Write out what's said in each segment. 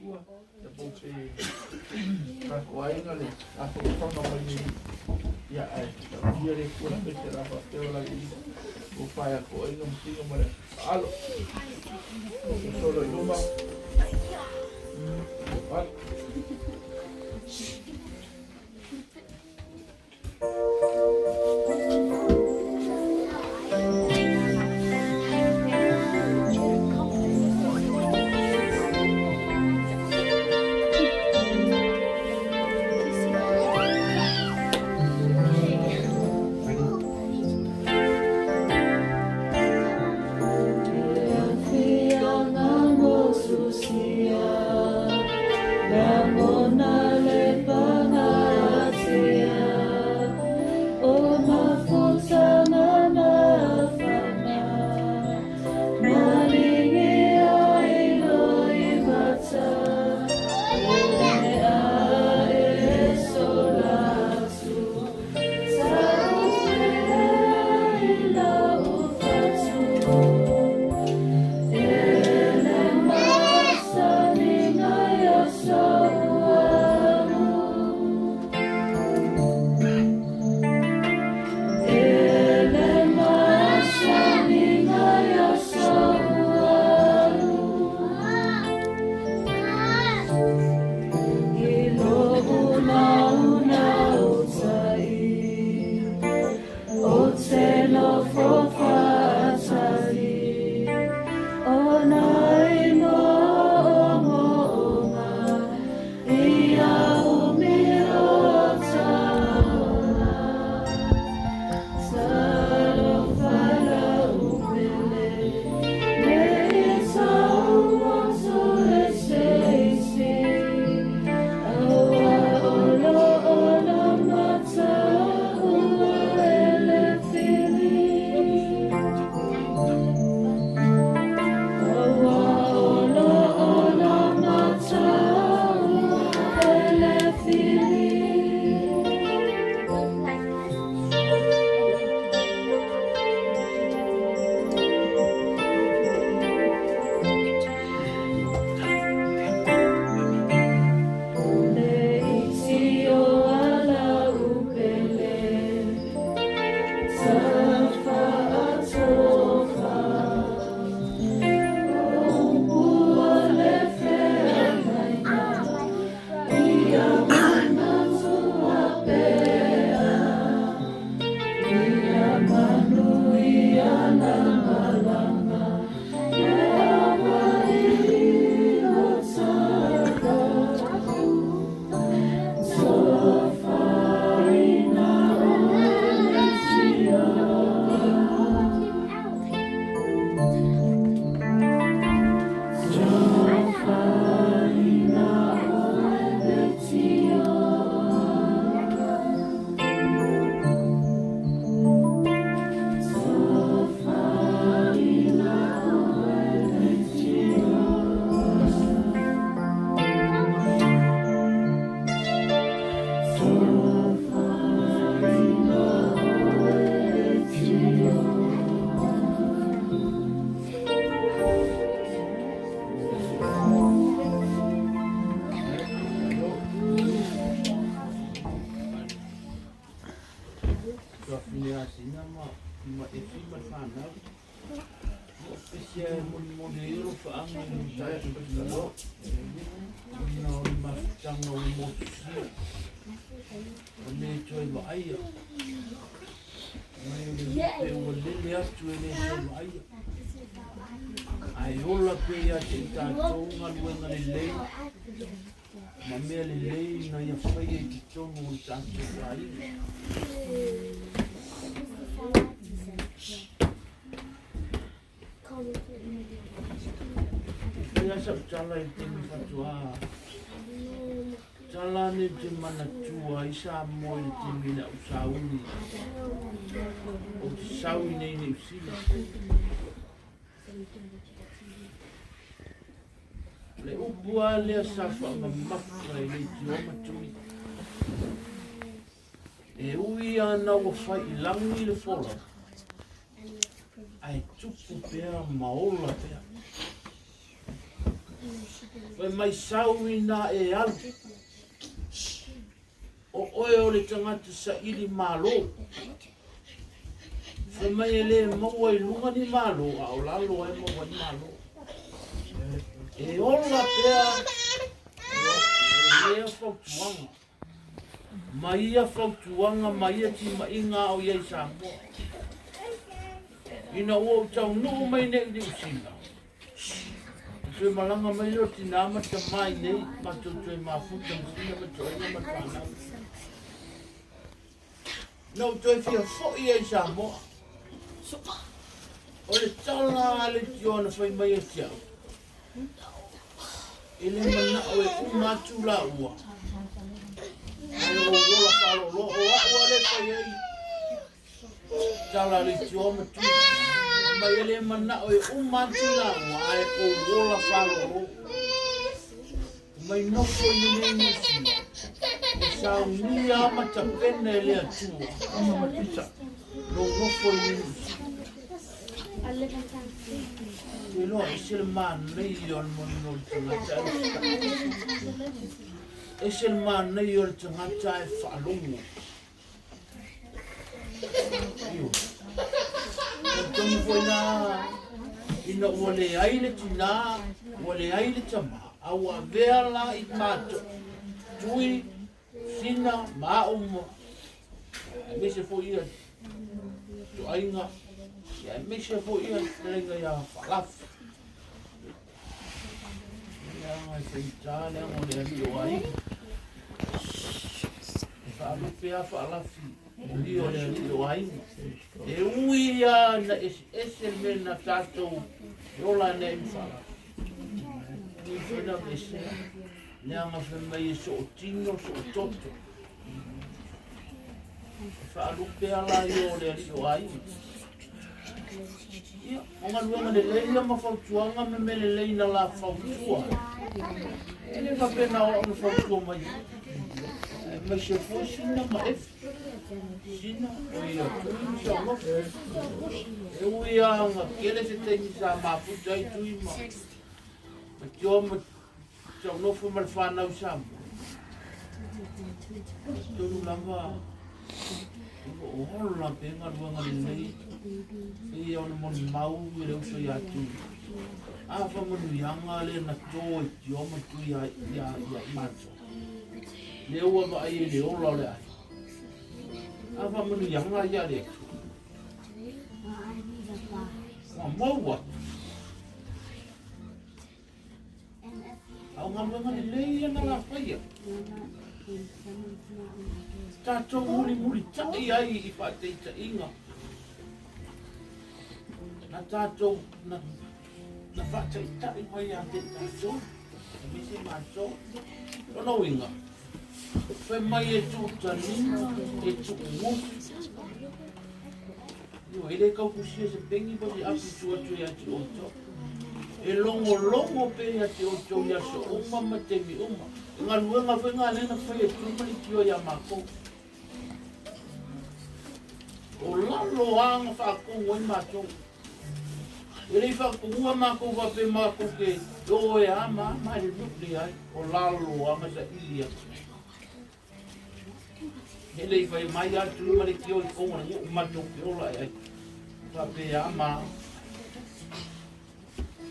Atua, ia po pe tatou aiga le mafaufauga mai le Alii, ia ae tautia le Atua aemaise la faapea o la i tofa ia toaiga ma tino ma le alo. Solo i luma. Alu. Tuafine asina ma ma efi ma le fanau. O pesi e molimoli ai o lofaaga i le mataupu ona o le mafutaga ua motusia ua le toe vaaia. Mai o le lupe ua lele atu e le toe vaaia. Ae ola pea ia te i tatou galuega lelei ma mea lelei na ia faia i totonu o le tatou aiga. Fai lava sau tala i le taimi faatoa tala ane ou te manatua ai Samoa i le taimi na ou sauni ou te sau i nei Niu Sila. Le upu lava lea sa faamamafa i leitioa ma tui. E ui ana ua fai i lagi le fola, ae tupu pea ma ola pea. Fai mai sau ina e alu. O oe o le tagata saili malo. Fai mai e le maua i luga ni malo, a o lalo e maua i malo. E ola pea lea fautuaga. Ma ia fautuaga ma ia timaiga a o i ai Samoa. Ina ua ou taunuu mai nei i Niu Sila, toe malaga mai lea o tinā ma tamā i nei, matou toe mafuta ma sina ma toaiga ma le fanau. Na ou toe fia foi ai i Samoa. O le tala a le tio na fai mai e te au, e le manao e uma atu laua, ae o ola faalolo o au a le fai ai Tala le tio ma tui. Mai e le manao e uma atu laua ae ou ola faalolo. Mai nofo i lenei Niu Sila. E saunia ma tapena e le Atua. Lou nofo i lenei Niu Sila. Te iloa ese le manaia o le moni o le tagata e Ese le manaia o le tagata e faalogo. Talitonu foi la ina ua leai le tinā, ua leai le tamā, a ua avea la i matou, Tui, Sina ma au ma aemaise foi ia toaiga, ia aemaise foi ia fetalaiga ia Faalafi. Leaga e faigata leaga o le alii o aiga. E faalupe lava faalafi i o le alii o aiga. E ui lava ina eseese le mea na tatou e ola ai ma faalafi. E foi na aveesea. Leaga fai mai e sootino, soototo. E faalupe lava la i o le alii o aiga. Ia, o galuega lelei ia ma fautuaga ma mea lelei na la fautua. E le faapena o au na fautua mai ai. Aemaise foi Sina ma Efi. Sina, o ia Tui ma Saoloto. E ui lava na tele se taimi sa mafuta ai Tui ma Tio ma Saoloto ma le fanau i Samoa. Tolu lava o lo o ola pea galuega lelei e ia ona molimau i le uso ia Tui. A faamanuiaga lea na to e Tio ma Tui ia i matou. Lea ua vaai i le ola o le aiga. A faamanuiaga ia le Atua. Ua maua atu. A o galuega lelei ia na la faia. Tatou mulimulitai ai i faataitaiga. Na tatou na, na faataitai mai ia te tatou, aemaise matou. Lona uiga, fai mai e tuutanina, e tuugutu. Ioe, e le tautusia se peni po o se afi i tua atu ia te outou. E logologo pea ia te outou i aso uma ma taimi uma. E galuega foi ngā lea na fai e Tū ma Litio iā mākou. O lalo a na whaakongo ai mātou. E le i whaakongoa mākou whape mākou ke o e a ma ma le nuk le ai. O lalo a nga sa ili atu. He le i whai mai a Tū ma Litio i kongo le nguu matou ke ola e ai. Whapea ma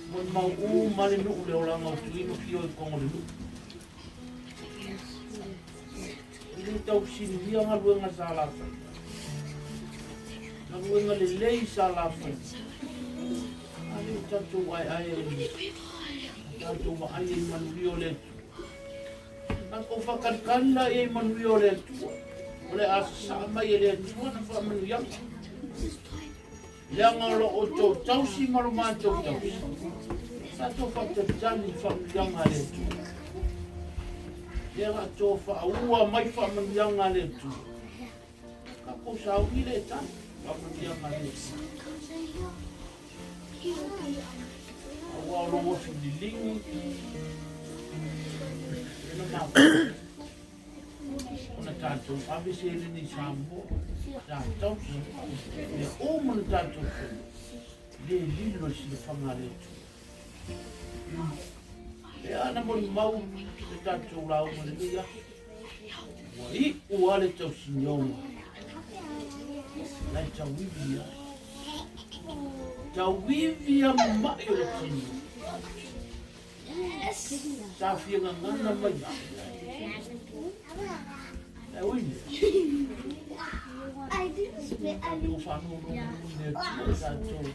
Mo mau u ma le nuu le olaga o Tui ma Kio i kongo le nuu. E le tau sinia galuega sa la fai. Galuega lelei sa la fai. A le o tatou aeae e tatou vaai ai manuia o le Atua. Tatou faakalikali la i ai manuia o le Atua. O le a sasaa mai e le Atua na faamanuiaga. Leaga o lo outou tausi ma lo matou tausi. Tatou faatalitali i faamanuiaga a le Atua. Lea la to faaua mai faamanuiaga a le Atua. Tatou sauni le tali faamanuiaga a le Atua. Aua o lou afi liligi, e na matou. Ona tatou ave seleni i Samoa, sa tausi, mea uma na tatou faia, le lilo i silafaga a le Atua. Lea na molimau le tatou lauga lenei aso. Ua iu lava le tausinioga. Lai tauivi ai. Tauivi a mai o le tino. Sa fia gagana mai E ui ne. O whanau no ne tua tātou.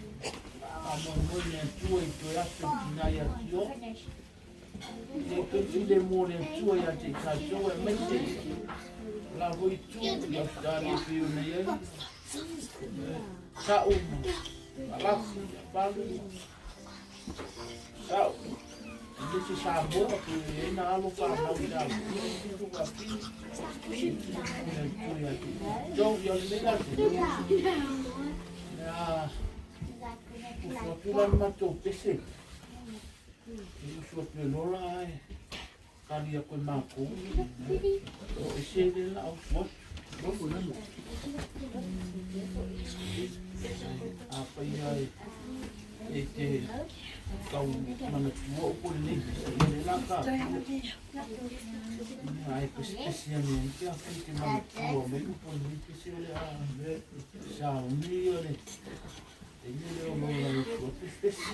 Whanau ne tua i toe aso tina i atio. E pe le mo le tua i ate tātou e mai te la voi tu i Australia pe o nei ai. Sa uma. Alafu, palu. Sa E se Samoa pe e na alo whanau i rā. Tau i ale nei atu. Nea, usu atu la le matou pese. E usu atu e lola ai. Kali aku e mākou. Pese le la usu atu. A whai ai e te kau manatua o ko lenei pese le la ka. Ai pese pese ane ai te awhai te manatua mai upo lenei pese o le a sa uni o le te ni le o mo la usu pese pese.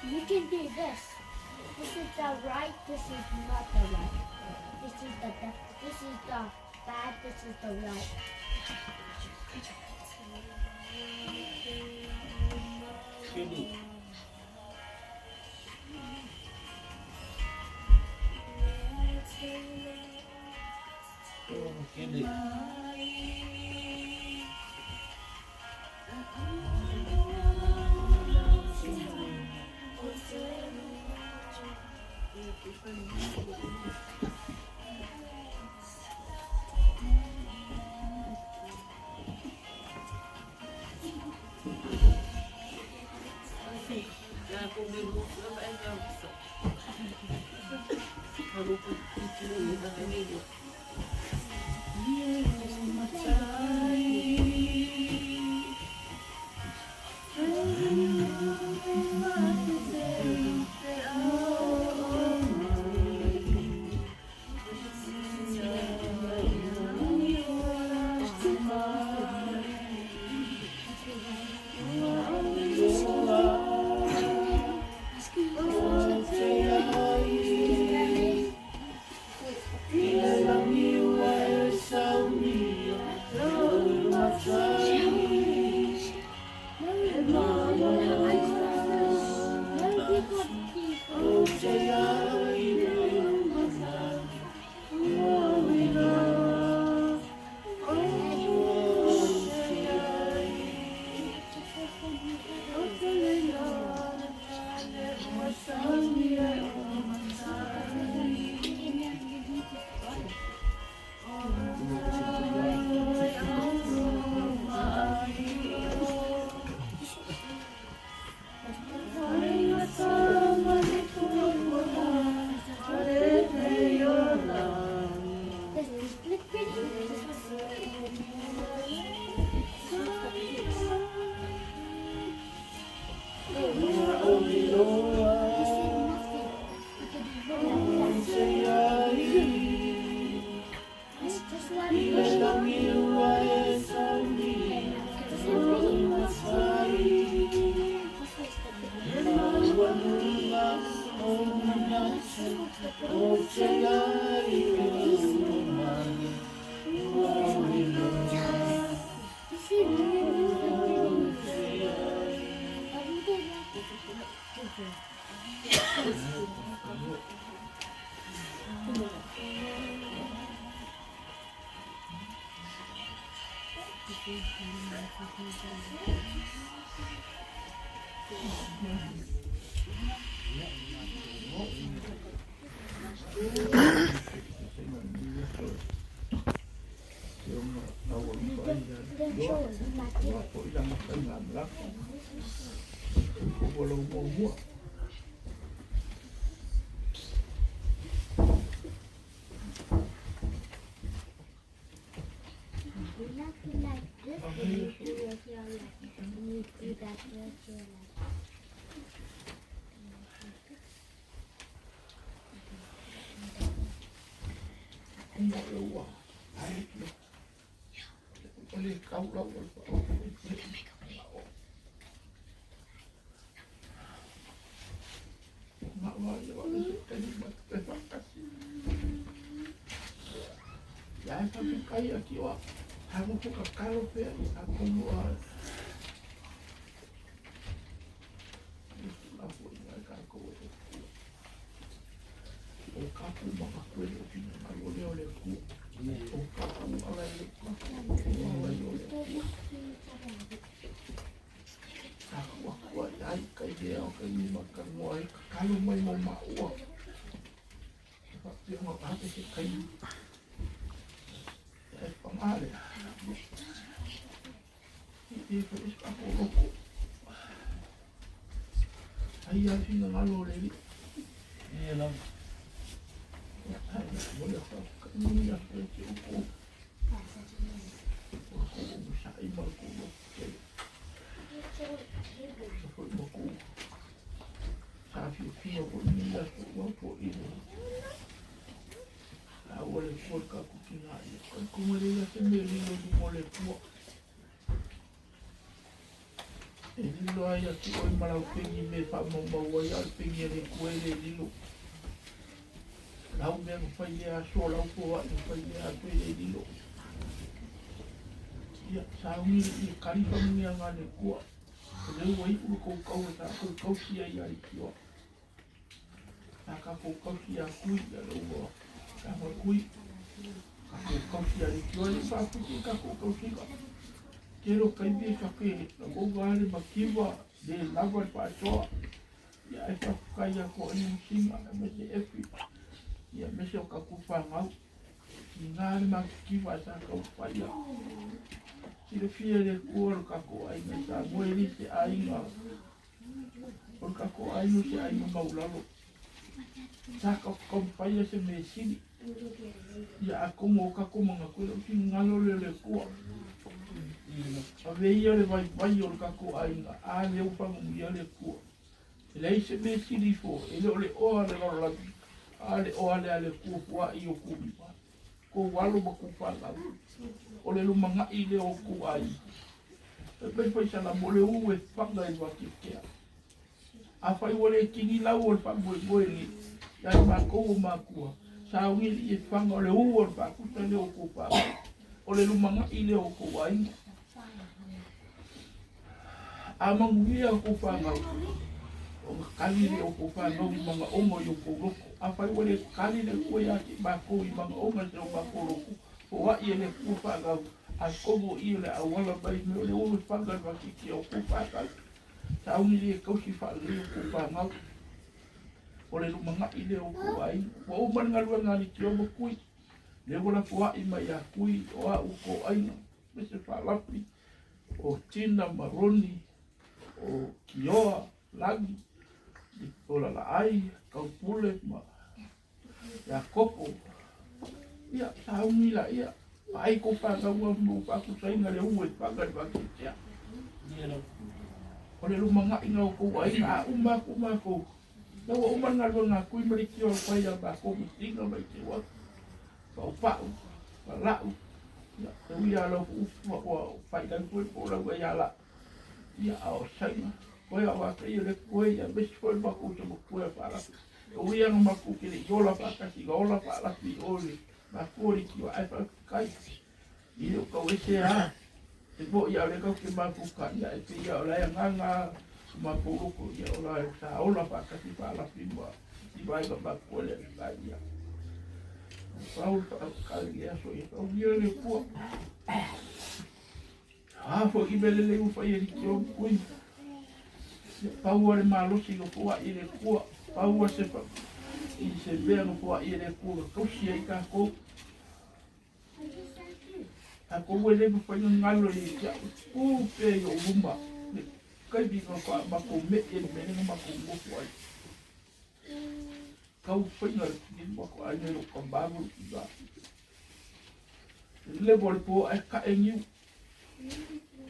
You can do this. This is the right, this is not the right. This is the left, this is the bad, this is the right. Keli. Keli. Does this look pretty? This This is nothing. We could do like that. Let's just let it go. This is pretty. This looks the pretty. This looks the pretty. This is pretty. Then show us my You not do like this, but you do with your leg. And you do that with your leg. A kou e le mafai ona galo ia te au, tu pea i ou luma i le taimi na matou me'i ai i le mea lea na matou nonofo ai. Tau faiga le tino matou aiga i lou tama ma lou tina. I le leva o le po ae tae niu.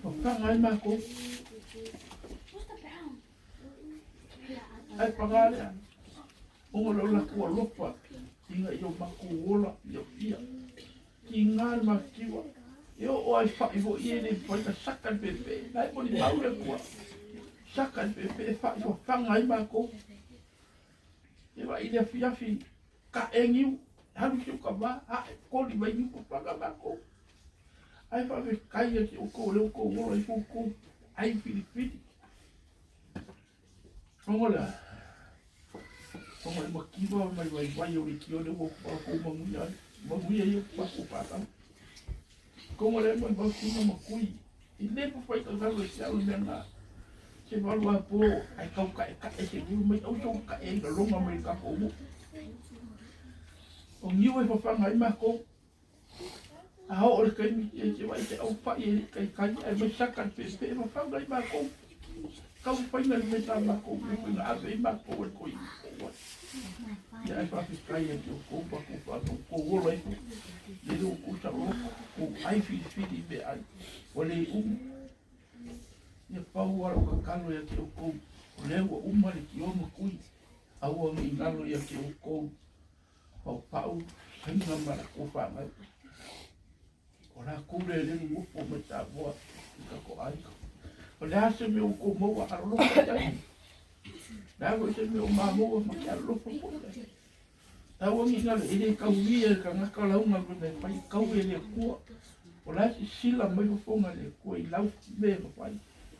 Fafaga ai matou. Ae paga lea, ona o le latou alofa ina ia o matou ola fiafia. Tiga le matitiva, e oo lava i fa'i foi ia e le mafai ona saka le peepee, la e molimau le Atua. Saka le peepee fa'i fafaga ai matou. E vaai i le afiafi, ka'e niu, alu si ou tama, a'e koli mai niu fafaga matou. Ae faafetai ia te outou o lea ua outou ola ifo outou ai filifili. Ona lea, ona le mativa mai vaivai o le kio le ua matou manuia ai, manuia ia matou whānau. Konga le mai mau sina ma kui, i le mawhai ka ngalo e te au mea ngā. Se malu a pō, ai kau ka e ka e se niu mai au tau ka e ina longa mai ka ko umu. O niu e whawhanga ai mākou. A oo le taimi e te vaai te au pa'i e kaikai ae mai saka le peepee fafaga ai makou. Tau faina le mea sa makou mea ave ai makou e koi ai. Ia ae faafetai ia te outou matou fanau tou ola ifo. Le le outou saoloto, tou ai filifili i meaai. Ua le umu. Ia pau lava lau tatalo ia te outou, o lea ua uma le tio ma tui, aua ne i galo ia te outou. Paupau, faiga ma latou fanau. O latou lea lea nonofo mai Samoa i tatou aiga. O le a se mea ua outou maua alolofa i ai? Le a foi se mea ua mamoua ma ke alolofa foi i ai? Tau agi ngalo e le taulia e tagata lau galuega e fai, tau e le Atua. O la e sisila mai fofoga le Atua i lau mea e fai,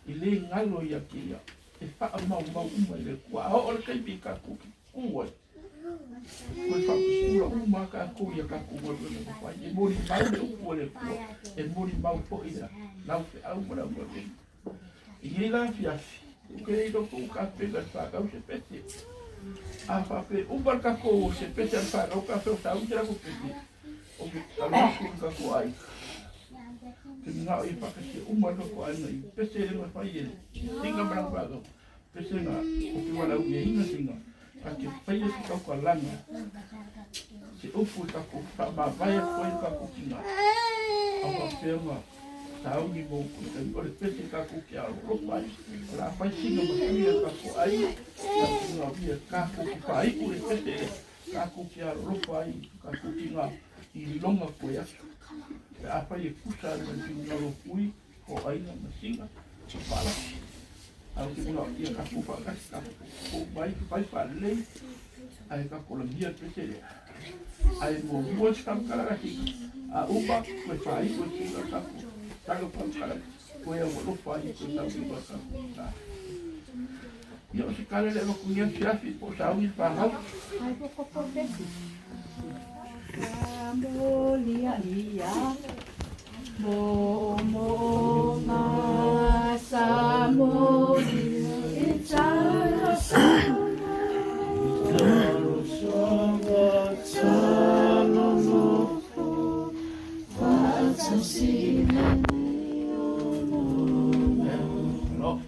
e le galo ia te ia, e faamaumau uma i le Atua. A oo le taimi i tatou te tu ai, Toe faapupula uma lava tatou i a tatou galuega mafai. E molimau le upu a le Atua, e molimau foi lau feau ma lau galuega. I nei la afiafi, ou te le iloa po ua tapena e le fanau se pese. A faapea uma le tatou se pese a le fanau pe afai o sauni se latou pese, ou te tatalo atu i le tatou aiga. Ou te manao ia faatasia uma le tatou aiga i pese lea na fai e Sina ma lana fanau. Pesega o te walauriaina sina, a te whaia te taukalanga, se upu i takou whaamavae atu ai takou tina, a whawheanga sauni mo ku tai o le pese takou ke alolofa ai, o la whai sina ma tui a takou ai, a tinga via takou ki whaiku le pese le, takou ke alolofa ai, takou tina i longa koe atu. Pe a whai e kusa ai mai whingalo kui, o aiga ma sina, ma palasi. Ae ou te manao ia tatou faatasi, tatou mai fai faalelei, ae tatou lagia le pese lea. Ae muamua se faamatalaga sina, a uma toe faaiu e sina tatou taga faamatalaga, toe aualofa ai toe taulima tatou tina. Ia o se tala lea avatu nei afiafi po o sauni le fanau. Ai po ko po pesi. Molia ia mo mo nga sa mo i Hello.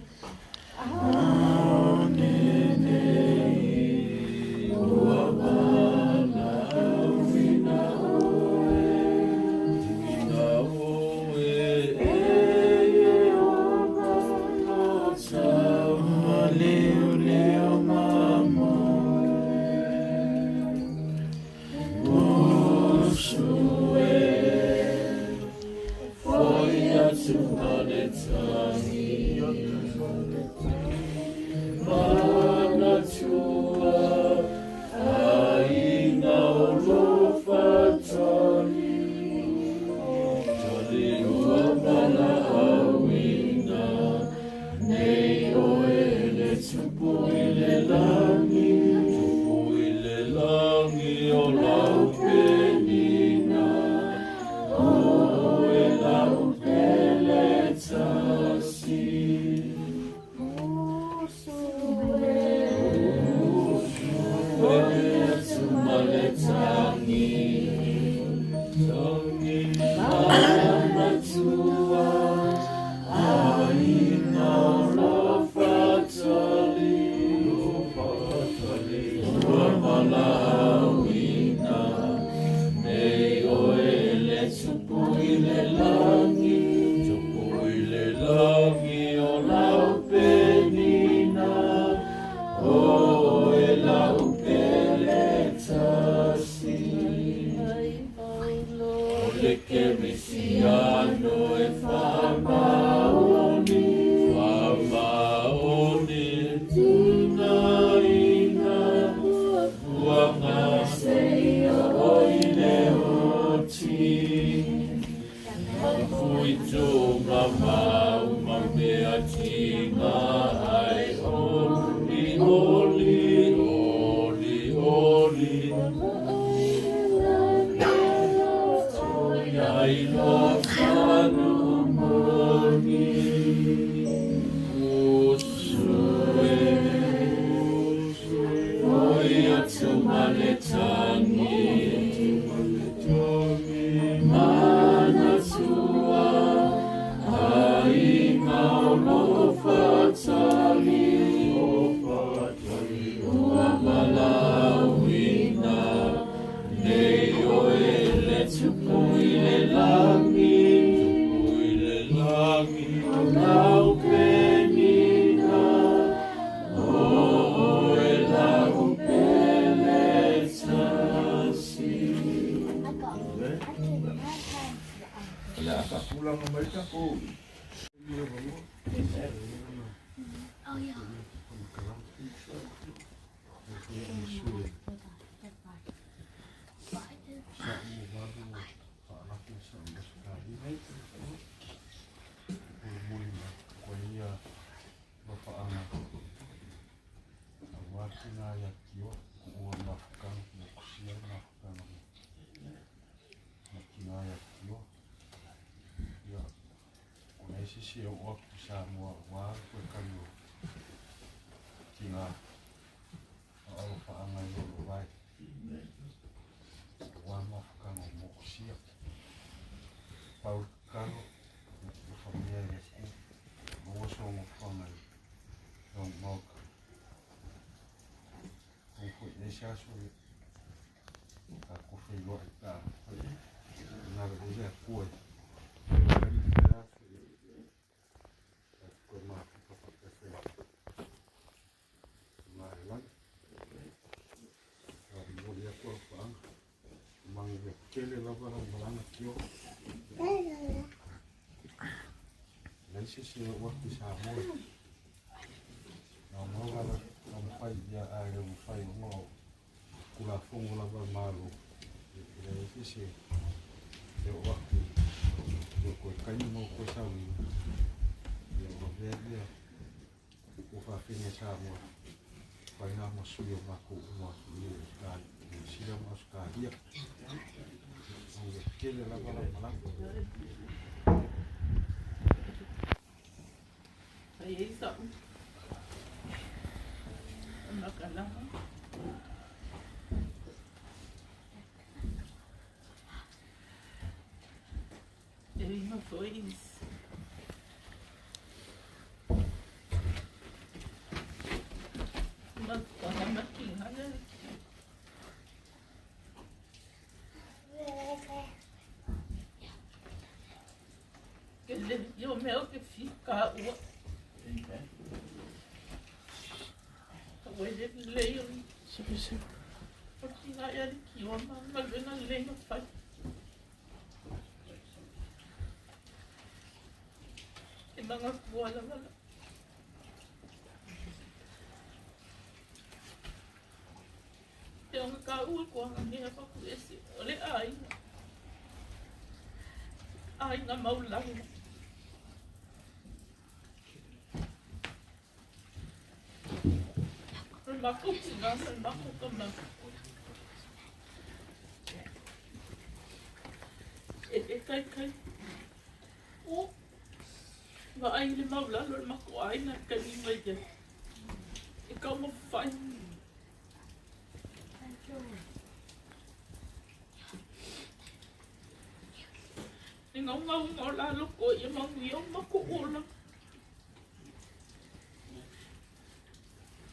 Le gaugauga o la loko ia manuia o makou olaga.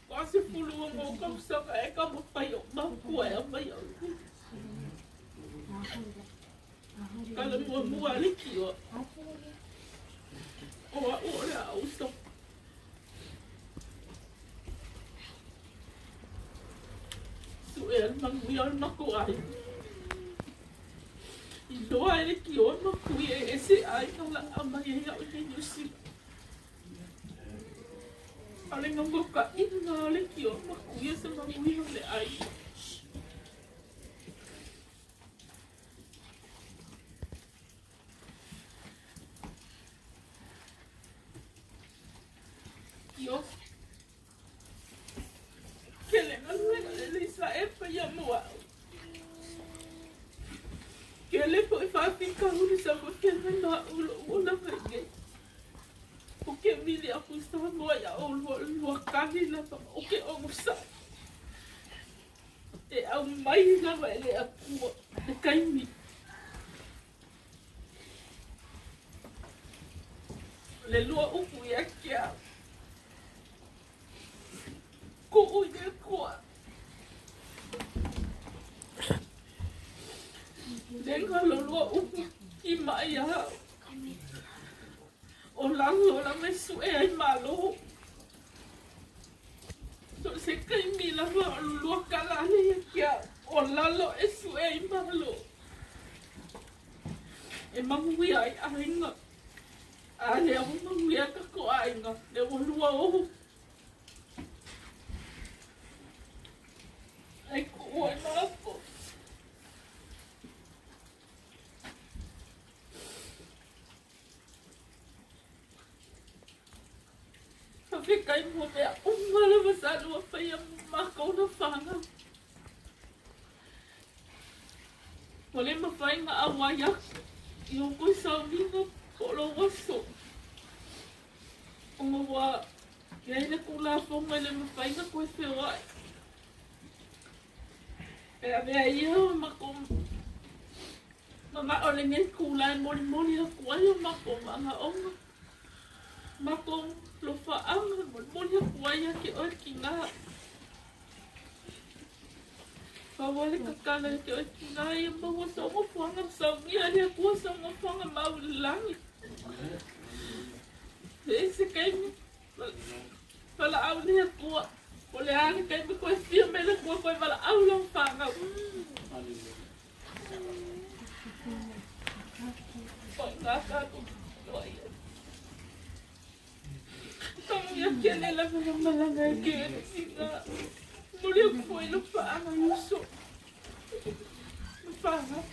46 tausaga e taumafai o matua e aumai au. Tala muamua a le tio. O au o le a uso. Suʻe le manuia o le matou aiga. Iloa e le tio ma kui e ese aiga la aumai ai au i Niu Sila. A o le naunautaiga o le tio ma kui se manuia o le aiga. Tio. Kele galuega lelei sa e faia mo au. Kele foi faafitauli sa fotele ma au lo'u olaga i nei. Ou te vili aku i Samoa iā ʻolua o le luakali lava ou te onosai. E aumai lava e le Atua le taimi. O le lua upu ia te au. Kuu i le Atua. Le galo lua upu i mai au. O lalo lava e suʻe ai malo. So o se taimi lava o lua kala ale ia te au. O lalo e suʻe ai malo. E manuia ai aiga. A lea ua manuia tatou aiga, lea ua lua ou. Ai kuu ai makou. Faafetai mo mea uma lava sa lua faia mo makou na fanau. Ua le mafai ona auai aku i o kou sauniga po o lou aso ona ua i ai le Tulafono e le mafai ona toe feoai. E avea ia o matou manao i lenei itula e molimoli atu ai o matou manaoga, matou alofaaga e molimoli atu ai ia te oe tina. Pau lava le tatalo ia te oe tina ia maua sou nofoaga ma saunia e le Atua sou nofoaga mau i le lagi. E i ai se taimi valaau le Atua, po o le a le taimi toe fia mai le Atua toe valaau lau fanau. O i ina tatou te ai. Manuia tele lava lau malaga e ke tina. Momoli atu foi lau faaga i uso ma fanau.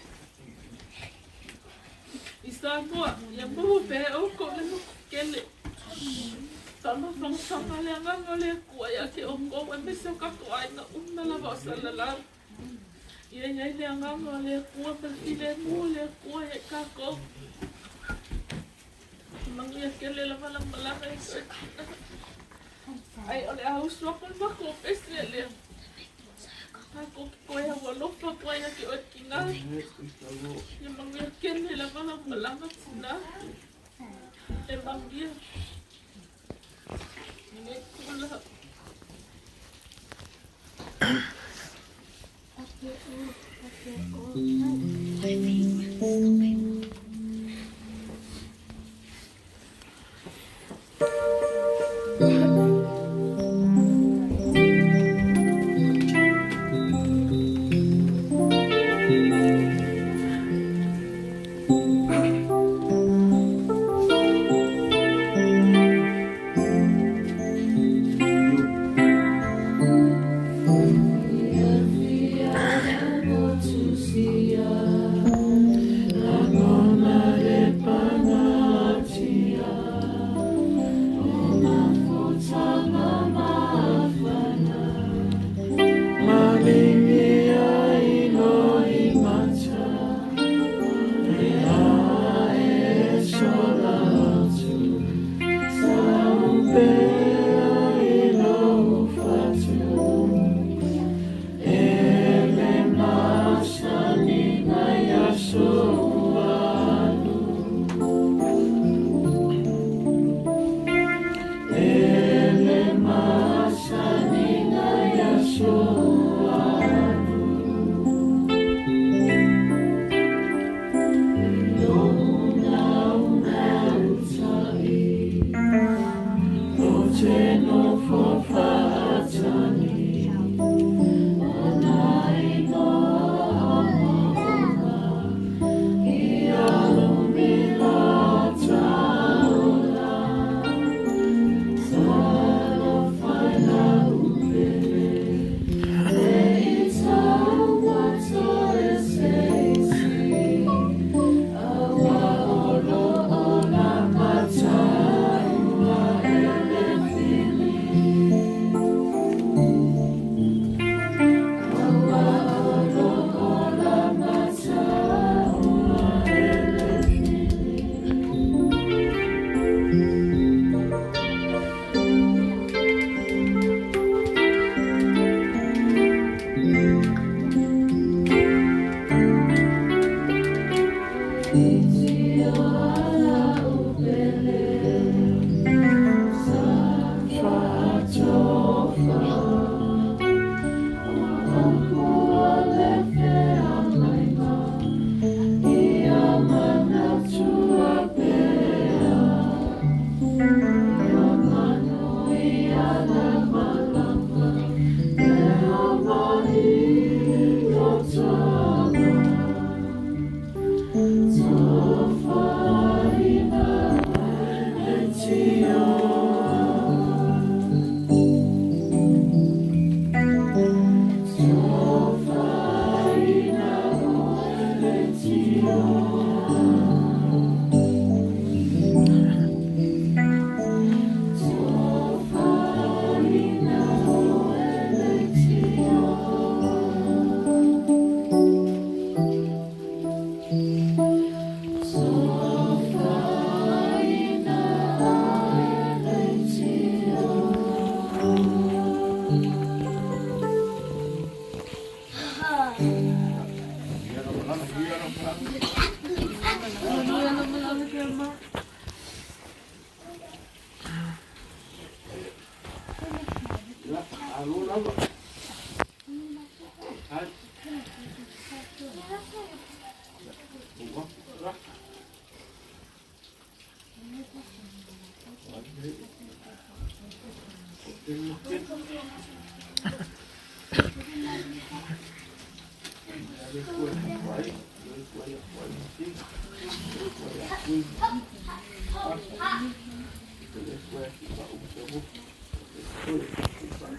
I Samoa, ia maua pea e outou le loto tele. Faamafanafana le agaga o le Atua ia te outou aemaise o tatou aiga uma lava o Salalau. Ia i ai le agaga o le Atua ma le filemu o le Atua ia i tatou. Manuia tele lava lau malaga e toe Ai o le a usu aku le matou pese lea. Tatou te toe aualofa atu ai ia te oe tina. Ia manuia tele lava lau malaga tina. E manuia. Lenei tulaga.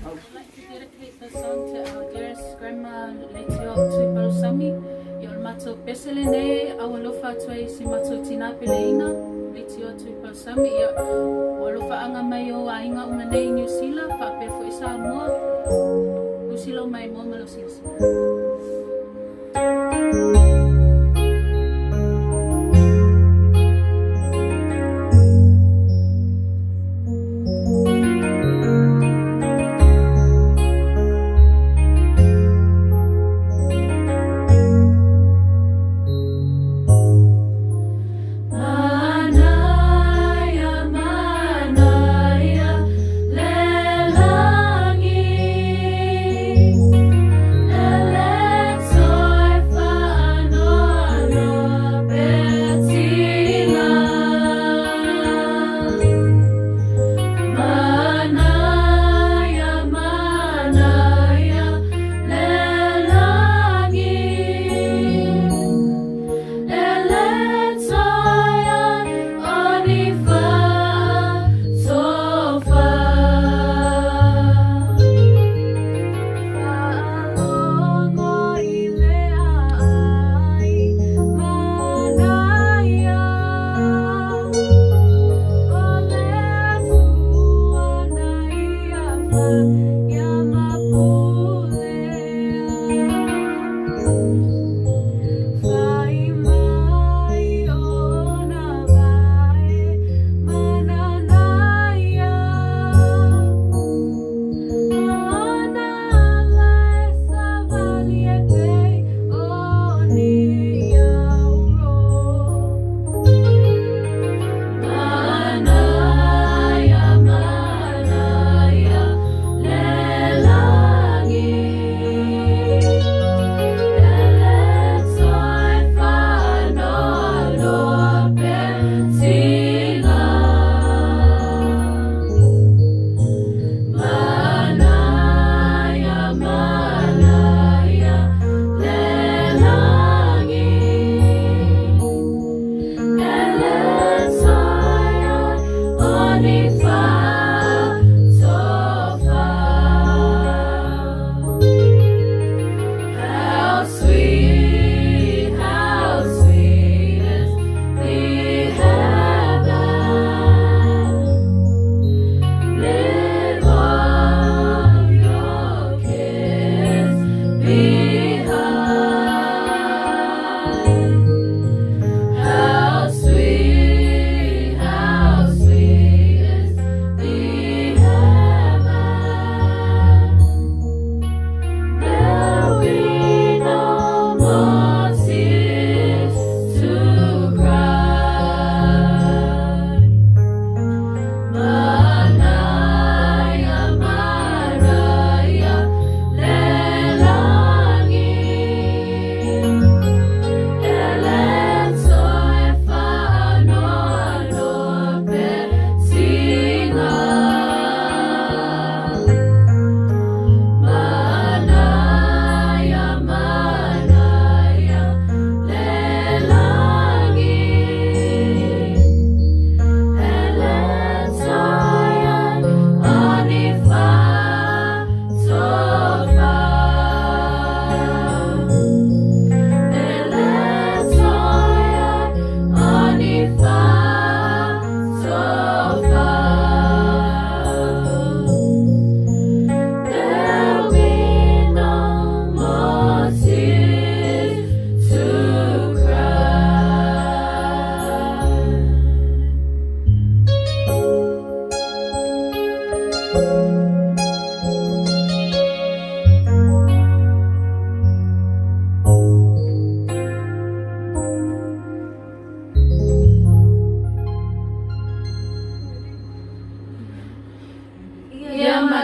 I'd like to dedicate this song to our dearest grandma Leitio Tuipalusami. I o le matou pese lenei au alofa atu ai i si matou tina peleina Leitio Tuipalusami. Ia o alofa mai o aiga uma nei i Niu Sila faapea foi Samoa. Usi lau mai mo ma lau silasila. Manaia, manaia, lelangi, ele.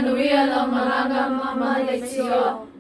Manuia lau malaga ma ma leitioa.